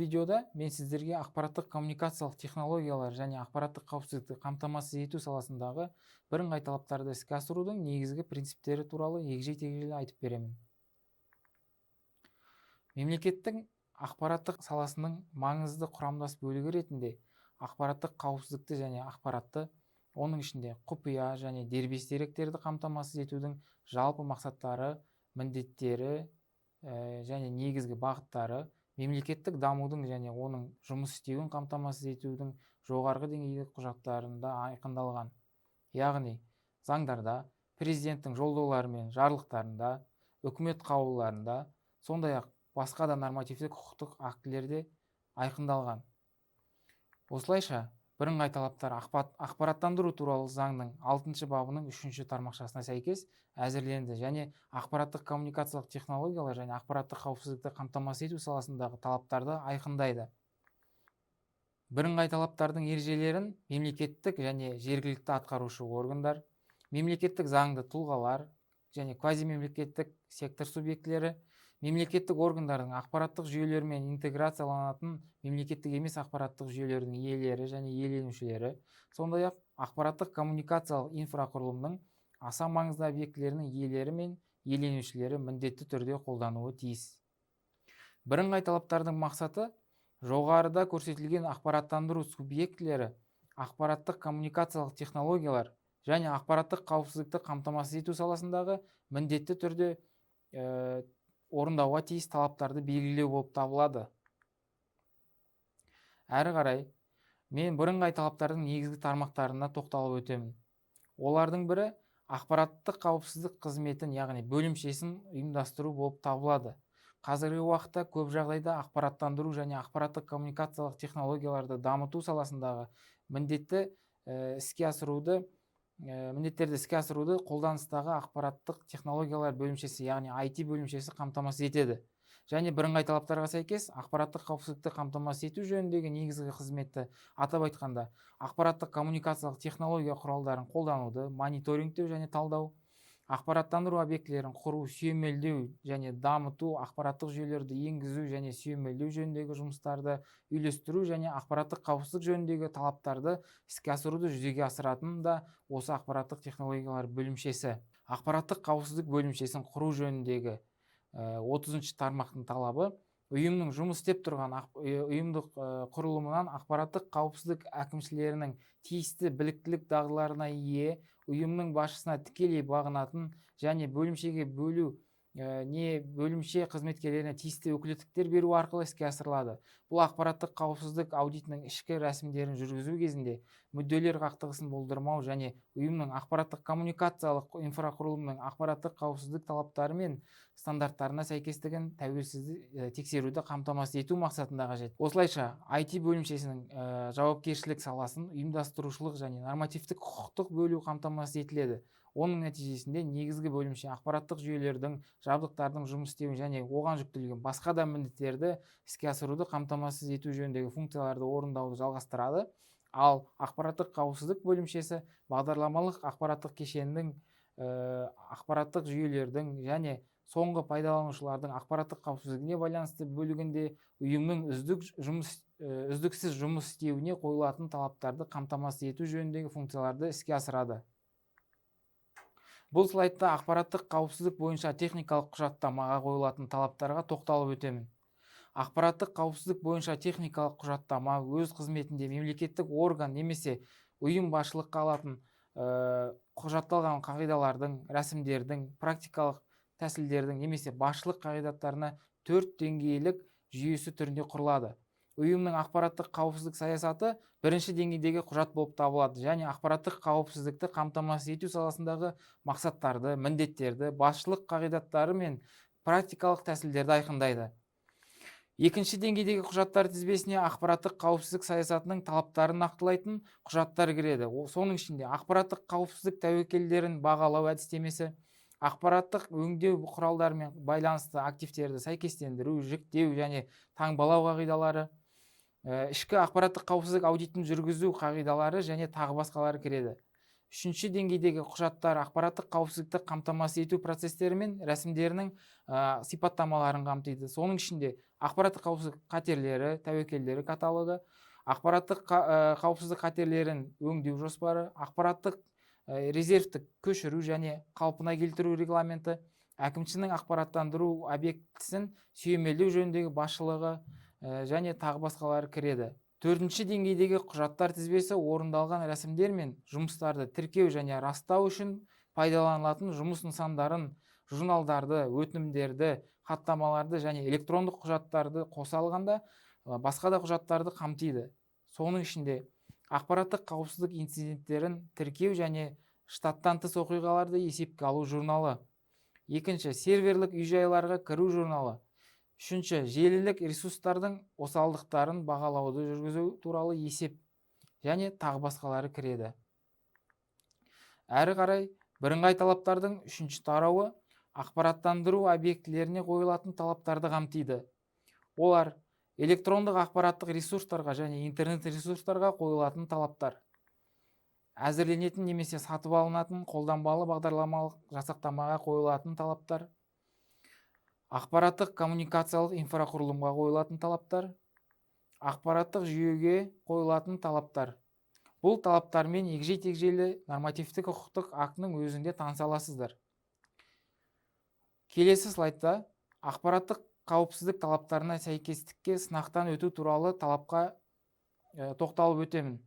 Бұл видеода мен сіздерге ақпараттық коммуникациялық технологиялар және ақпараттық қауіпсіздікті қамтамасыз ету саласындағы бірыңғай талаптарды іске асырудың негізгі принциптері туралы егжей тегжейлі айтып беремін. Мемлекеттің ақпараттық саласының маңызды құрамдас бөлігі ретінде ақпараттық қауіпсіздікті және ақпаратты, оның ішінде құпия және дербес деректерді қамтамасыз етудің жалпы мақсаттары, міндеттері және негізгі бағыттары мемлекеттік дамудың және оның жұмыс істеуін қамтамасыз етудің жоғарғы деңгейлік құжаттарында айқындалған, яғни заңдарда, президенттің жолдаулары мен жарлықтарында, үкімет қаулыларында, сондай ақ басқа да нормативтік құқықтық актілерде айқындалған. Осылайша, бірыңғай талаптар ақпараттандыру туралы заңның алтыншы бабының үшінші тармақшасына сәйкес әзірленді және ақпараттық коммуникациялық технологиялар және ақпараттық қауіпсіздікті қамтамасыз ету саласындағы талаптарды айқындайды. Бірыңғай талаптардың ережелерін мемлекеттік және жергілікті атқарушы органдар, мемлекеттік заңды тұлғалар және квазимемлекеттік сектор субъектілері, мемлекеттік органдардың ақпараттық жүйелерімен интеграцияланатын мемлекеттік емес ақпараттық жүйелердің иелері және иеленушілері, сондай ақ ақпараттық коммуникациялық инфрақұрылымның аса маңызды объектілерінің иелері мен иеленушілері міндетті түрде қолдануы тиіс. Бірыңғай талаптардың мақсаты жоғарыда көрсетілген ақпараттандыру субъектілері ақпараттық коммуникациялық технологиялар және ақпараттық қауіпсіздікті қамтамасыз ету саласындағы міндетті түрде орындауға тиіс талаптарды белгілеу болып табылады. Әрі қарай мен бірыңғай талаптардың негізгі тармақтарына тоқталып өтемін. Олардың бірі ақпараттық қауіпсіздік қызметін, яғни бөлімшесін ұйымдастыру болып табылады. Қазіргі уақытта көп жағдайда ақпараттандыру және ақпараттық коммуникациялық технологияларды дамыту саласындағы міндетті іске асыруды міндеттерді іске асыруды қолданыстағы ақпараттық технологиялар бөлімшесі, яғни IT бөлімшесі қамтамасыз етеді және бірыңғай талаптарға сәйкес ақпараттық қауіпсіздікті қамтамасыз ету жөніндегі негізгі қызметті, атап айтқанда, ақпараттық коммуникациялық технология құралдарын қолдануды мониторингтеу және талдау, ақпараттандыру объектілерін құру, сүйемелдеу және дамыту, ақпараттық жүйелерді енгізу және сүйемелдеу жөніндегі жұмыстарды үйлестіру және ақпараттық қауіпсіздік жөніндегі талаптарды іске асыруды жүзеге асыратын да осы ақпараттық технологиялар бөлімшесі. Ақпараттық қауіпсіздік бөлімшесін құру жөніндегі 30 тармақтың талабы ұйымның жұмыс істеп тұрған ұйымдық құрылымынан ақпараттық қауіпсіздік әкімшілерінің тиісті біліктілік дағдыларына ие, ұйымның басшысына тікелей бағынатын және бөлімшеге бөлу не бөлімше қызметкерлеріне тиісті өкілеттіктер беру арқылы іске асырылады. Бұл ақпараттық қауіпсіздік аудитінің ішкі рәсімдерін жүргізу кезінде мүдделер қақтығысын болдырмау және ұйымның ақпараттық коммуникациялық инфрақұрылымының ақпараттық қауіпсіздік талаптары мен стандарттарына сәйкестігін тәуелсіз тексеруді қамтамасыз ету мақсатында қажет. Осылайша, IT бөлімшесінің жауапкершілік саласын ұйымдастырушылық және нормативтік құқықтық бөлу қамтамасыз етіледі. Оның нәтижесінде негізгі бөлімше ақпараттық жүйелердің, жабдықтардың жұмыс істеуін және оған жүктелген басқа да міндеттерді іске асыруды қамтамасыз ету жөніндегі функцияларды орындауды жалғастырады, ал ақпараттық қауіпсіздік бөлімшесі бағдарламалық ақпараттық кешеннің, ақпараттық жүйелердің және соңғы пайдаланушылардың ақпараттық қауіпсіздігіне байланысты бөлігінде ұйымның үздіксіз жұмыс істеуіне қойылатын талаптарды қамтамасыз ету жөніндегі функцияларды іске асырады. Бұл слайдта ақпараттық қауіпсіздік бойынша техникалық құжаттамаға қойылатын талаптарға тоқталып өтемін. Ақпараттық қауіпсіздік бойынша техникалық құжаттама өз қызметінде мемлекеттік орган немесе ұйым басшылыққа алатын құжатталған қағидалардың, рәсімдердің, практикалық тәсілдердің немесе басшылық қағидаттарына төрт деңгейлік жүйесі түрінде құрылады. Ұйымның ақпараттық қауіпсіздік саясаты бірінші деңгейдегі құжат болып табылады және ақпараттық қауіпсіздікті қамтамасыз ету саласындағы мақсаттарды, міндеттерді, басшылық қағидаттары мен практикалық тәсілдерді айқындайды. Екінші деңгейдегі құжаттар тізбесіне ақпараттық қауіпсіздік саясатының талаптарын нақтылайтын құжаттар кіреді. Соның ішінде ақпараттық қауіпсіздік тәуекелдерін бағалау әдістемесі, ақпараттық өңдеу құралдарымен байланысты активтерді сәйкестендіру, жіктеу және таңбалау қағидалары, ішкі ақпараттық қауіпсіздік аудитін жүргізу қағидалары және тағы басқалары кіреді. Үшінші деңгейдегі құжаттар ақпараттық қауіпсіздікті қамтамасыз ету процестері мен рәсімдерінің сипаттамаларын қамтиды. Соның ішінде ақпараттық қауіпсіздік қатерлері, тәуекелдері каталогы, ақпараттық қауіпсіздік қатерлерін өңдеу жоспары, ақпараттық резервті көшіру және қалпына келтіру регламенті, әкімшінің ақпараттандыру объектісін сүйемелдеу жөніндегі басшылығы және тағы басқалары кіреді. Төртінші деңгейдегі құжаттар тізбесі орындалған рәсімдер мен жұмыстарды тіркеу және растау үшін пайдаланылатын жұмыс нысандарын, журналдарды, өтінімдерді, хаттамаларды және электрондық құжаттарды қоса алғанда басқа да құжаттарды қамтиды. Соның ішінде ақпараттық қауіпсіздік инциденттерін тіркеу және штаттан тыс оқиғаларды есепке алу журналы. Екінші, серверлік үй-жайларға кіру журналы. Үшінші, желілік ресурстардың осалдықтарын бағалауды жүргізу туралы есеп және тағы басқалары кіреді. Әрі қарай бірыңғай талаптардың үшінші тарауы ақпараттандыру объектілеріне қойылатын талаптарды қамтиды. Олар электрондық ақпараттық ресурстарға және интернет ресурстарға қойылатын талаптар, әзірленетін немесе сатып алынатын қолданбалы бағдарламалық жасақтамаға қойылатын талаптар, ақпараттық коммуникациялық инфрақұрылымға қойылатын талаптар, ақпараттық жүйеге қойылатын талаптар. Бұл талаптармен егжей-тегжейлі нормативтік құқықтық актінің өзінде таныса аласыздар. Келесі слайдта ақпараттық қауіпсіздік талаптарына сәйкестікке сынақтан өту туралы талапқа тоқталып өтемін.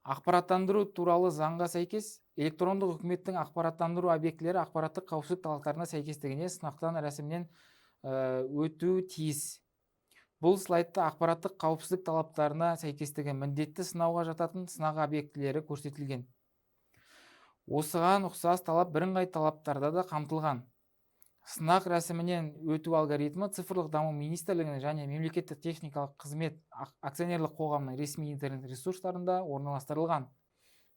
Ақпараттандыру туралы заңға сәйкес электрондық үкіметтің ақпараттандыру объектілері ақпараттық қауіпсіздік талаптарына сәйкестігіне сынақтан рәсімнен өтуі тиіс. Бұл слайдта ақпараттық қауіпсіздік талаптарына сәйкестігі міндетті сынауға жататын сынақ объектілері көрсетілген. Осыған ұқсас талап бірыңғай талаптарда да қамтылған. Сынақ рәсімінен өту алгоритмі Цифрлық даму министрлігінің және мемлекеттік техникалық қызмет акционерлік қоғамының ресми интернет ресурстарында орналастырылған.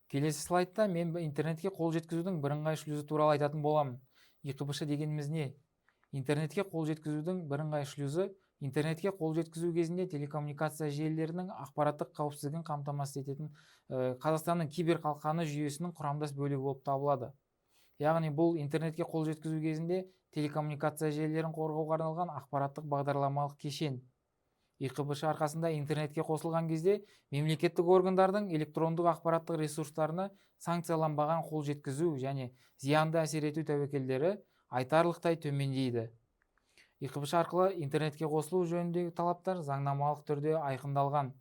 Келесі слайдта мен интернетке қол жеткізудің бірыңғай шлюзі туралы айтатын боламын. ИҚБШ дегеніміз не? Интернетке қол жеткізудің бірыңғай шлюзі интернетке қол жеткізу кезінде телекоммуникация желілерінің ақпараттық қауіпсіздігін қамтамасыз ететін Қазақстанның киберқалқаны жүйесінің құрамдас бөлігі болып табылады. Яғни бұл интернетке қол жеткізу кезінде телекоммуникация желілерін қорғауға арналған ақпараттық бағдарламалық кешен. ИҚБШ арқасында интернетке қосылған кезде мемлекеттік органдардың электрондық ақпараттық ресурстарына санкцияланбаған қол жеткізу және зиянды әсер ету тәуекелдері айтарлықтай төмендейді. ИҚБШ арқылы интернетке қосылу жөніндегі талаптар заңнамалық түрде айқындалған.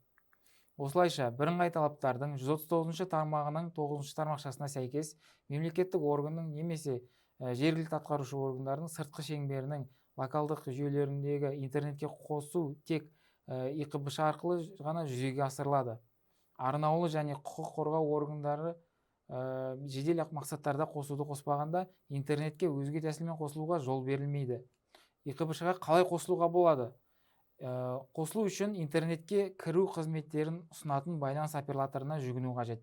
Осылайша, бірыңғай талаптардың 139 тармағының 9 тармақшасына сәйкес мемлекеттік органның немесе жергілікті атқарушы органдардың сыртқы шеңберінің локалдық жүйелеріндегі интернетке қосу тек ИҚБШ арқылы ғана жүзеге асырылады. Арнаулы және құқық қорғау органдары жедел мақсаттарда қосуды қоспағанда интернетке өзге тәсілмен қосылуға жол берілмейді. ИҚБШ-ға қалай қосылуға болады? Қосылу үшін интернетке кіру қызметтерін ұсынатын байланыс операторына жүгіну қажет.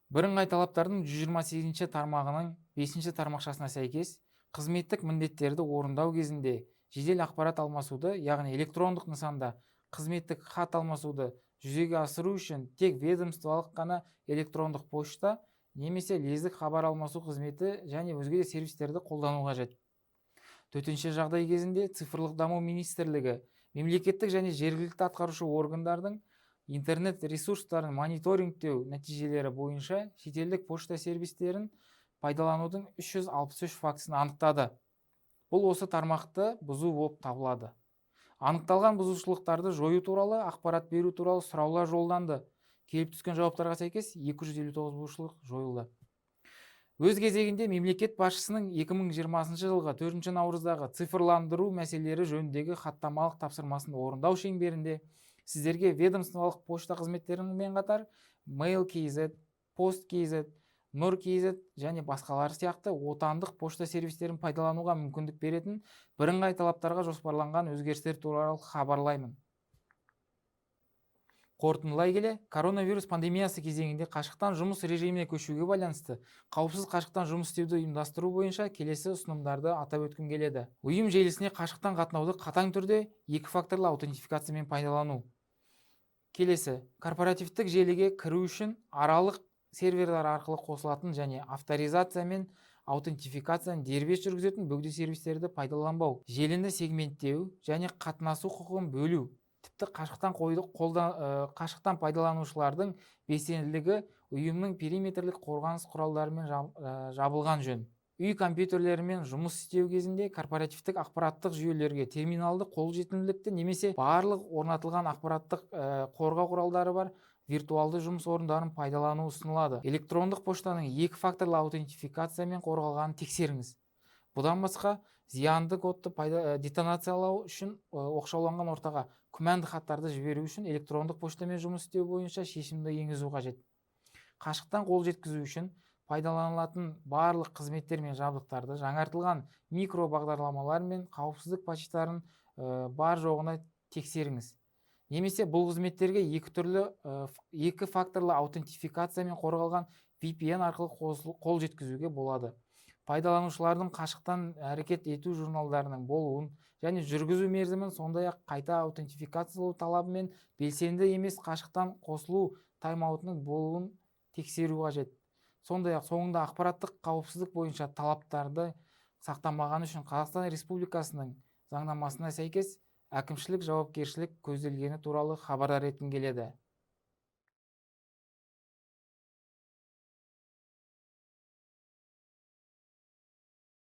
Бірыңғай талаптардың 128 тармағының 5 тармақшасына сәйкес қызметтік міндеттерді орындау кезінде жедел ақпарат алмасуды, яғни электрондық нысанда қызметтік хат алмасуды жүзеге асыру үшін тек ведомстволық қана электрондық пошта немесе лездік хабар алмасу қызметі және өзге де сервистерді қолдану қажет. Төтенше жағдай кезінде Цифрлық даму министрлігі мемлекеттік және жергілікті атқарушы органдардың интернет ресурстарын мониторингтеу нәтижелері бойынша шетелдік пошта сервистерін пайдаланудың 363 фактісін анықтады. Бұл осы тармақты бұзу болып табылады. Анықталған бұзушылықтарды жою туралы ақпарат беру туралы сұраулар жолданды. Келіп түскен жауаптарға сәйкес 259 бұзушылық жойылды. Өз кезегінде мемлекет басшысының 2020 жылғы 4 наурыздағы цифрландыру мәселелері жөніндегі хаттамалық тапсырмасын орындау шеңберінде сіздерге ведомстволық пошта қызметтерімен қатар Mail.kz, Post.kz, Nur.kz және басқалары сияқты отандық пошта сервистерін пайдалануға мүмкіндік беретін бірыңғай талаптарға жоспарланған өзгерістер туралы хабарлаймын. Қорытындылай келе, коронавирус пандемиясы кезеңінде қашықтан жұмыс режиміне көшуге байланысты қауіпсіз қашықтан жұмыс істеуді ұйымдастыру бойынша келесі ұсынымдарды атап өткім келеді. Ұйым желісіне қашықтан қатынауды қатаң түрде екі факторлы аутентификациямен пайдалану. Келесі, корпоративтік желіге кіру үшін аралық серверлер арқылы қосылатын және авторизация мен аутентификацияны дербес жүргізетін бөгде сервистерді пайдаланбау, желіні сегменттеу және қатынасу құқығын бөлу, тіпті қашықтан пайдаланушылардың белсенділігі ұйымның периметрлік қорғаныс құралдарымен жабылған жөн. Үй компьютерлерімен жұмыс істеу кезінде корпоративтік ақпараттық жүйелерге терминалды қолжетімділікті немесе барлық орнатылған ақпараттық қорғау құралдары бар виртуалды жұмыс орындарын пайдалану ұсынылады. Электрондық поштаның екі факторлы аутентификациямен қорғалғанын тексеріңіз. Бұдан басқа, зиянды кодты детонациялау үшін оқшауланған ортаға күмәнді хаттарды жіберу үшін электрондық поштамен жұмыс істеу бойынша шешімді енгізу қажет. Қашықтан қол жеткізу үшін пайдаланылатын барлық қызметтер мен жабдықтарды жаңартылған микро бағдарламалар мен қауіпсіздік патчтарын бар жоғына тексеріңіз. Немесе бұл қызметтерге екі түрлі екі факторлы аутентификациямен қорғалған VPN арқылы қол жеткізуге болады. Пайдаланушылардың қашықтан әрекет ету журналдарының болуын және жүргізу мерзімін, сондай-ақ қайта аутентификациялау талабымен белсенді емес қашықтан қосылу тайм-аутының болуын тексеру қажет. Сондай-ақ соңында ақпараттық қауіпсіздік бойынша талаптарды сақтамағаны үшін Қазақстан Республикасының заңнамасына сәйкес әкімшілік жауапкершілік көзделгені туралы хабардар еткім келеді.